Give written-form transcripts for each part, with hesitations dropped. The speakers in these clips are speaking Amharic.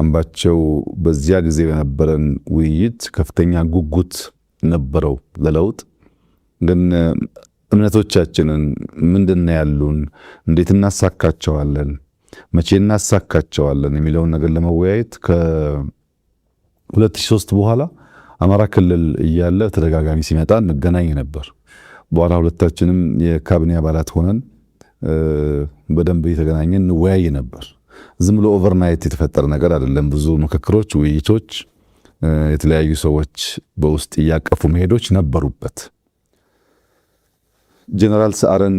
አምባቸው በዚያ ጊዜ በነበረን ውይይት ከፍተኛ ጉጉት ነበረው ለለውጥ። ግን እምነቶቻችንን ምንድን ነው ያሉን፣ እንዴት እናሳካቸዋለን፣ መቼ እናሳካቸዋለን የሚለውን ነገር ለመወያየት ከ2003 በኋላ አማራ ክልል እያለ ተደጋጋሚ ሲመጣ እንገናኝ ነበር። በኋላ ሁለታችንም የካቢኔ አባላት ሆነን በደንብ እየተገናኘን እንወያይ ነበር። ዝም ብሎ overnight የተፈጠረ ነገር አይደለም። ብዙ ምክክሮች፣ ውይይቶች፣ የተለያዩ ሰዎች በውስጥ እያቀፉ መሄዶች ነበሩበት። ጀነራል ሰዓረን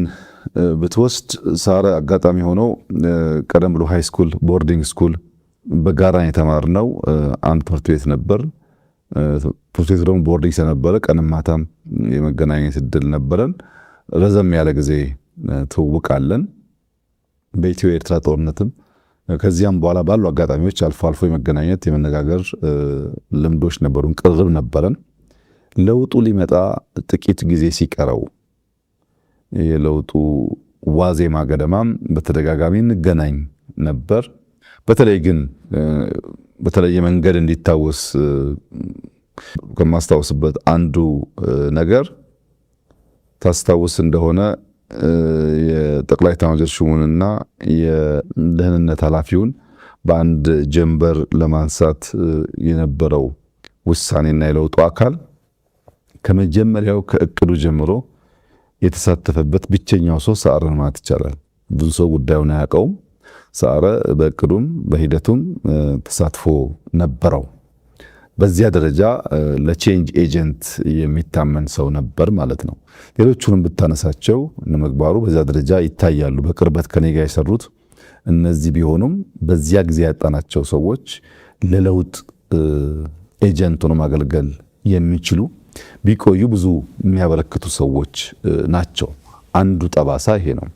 ብትወስድ፣ ሰዓረ አጋጣሚ ሆኖ ቀደም ብሎ high school፣ boarding school በጋራ የተማርነው አንድ ትምህርት ቤት ነበር። ትምህርት ቤቱ ደግሞ boarding ስለነበረ ቀንም ማታም የመገናኘት እድል ነበረን። ረዘም ያለ ጊዜ ትውውቅ አለን። በኢትዮ ኤርትራ ጦርነትም ከዚያም በኋላ ባሉ አጋጣሚዎች አልፎ አልፎ የመገናኘት፣ የመነጋገር ልምዶች ነበሩን፣ ቅርርብ ነበረን። ለውጡ ሊመጣ ጥቂት ጊዜ ሲቀረው፣ የለውጡ ዋዜማ ገደማም በተደጋጋሚ እንገናኝ ነበር። በተለይ ግን በተለየ መንገድ እንዲታወስ ከማስታወስበት አንዱ ነገር፣ ታስታውስ እንደሆነ፣ የጠቅላይ ኤታማዦር ሹሙንና የደህንነት ኃላፊውን በአንድ ጀንበር ለማንሳት የነበረው ውሳኔና የለውጡ አካል ከመጀመሪያው ከእቅዱ ጀምሮ የተሳተፈበት ብቸኛው ሰው ሰዓረን ማለት ይቻላል። ብዙ ሰው ጉዳዩን አያውቀውም። ሰዓረ በእቅዱም በሂደቱም ተሳትፎ ነበረው። በዚያ ደረጃ ለ change agent የሚታመን ሰው ነበር ማለት ነው። ሌሎቹንም ብታነሳቸው እነ ምግባሩ በዚያ ደረጃ ይታያሉ። በቅርበት ከኔ ጋር የሰሩት እነዚህ ቢሆኑም በዚያ ጊዜ ያጣናቸው ሰዎች ለለውጥ agent ሆኖ ማገልገል የሚችሉ፣ ቢቆዩ ብዙ የሚያበረክቱ ሰዎች ናቸው። አንዱ ጠባሳ ይሄ ነው።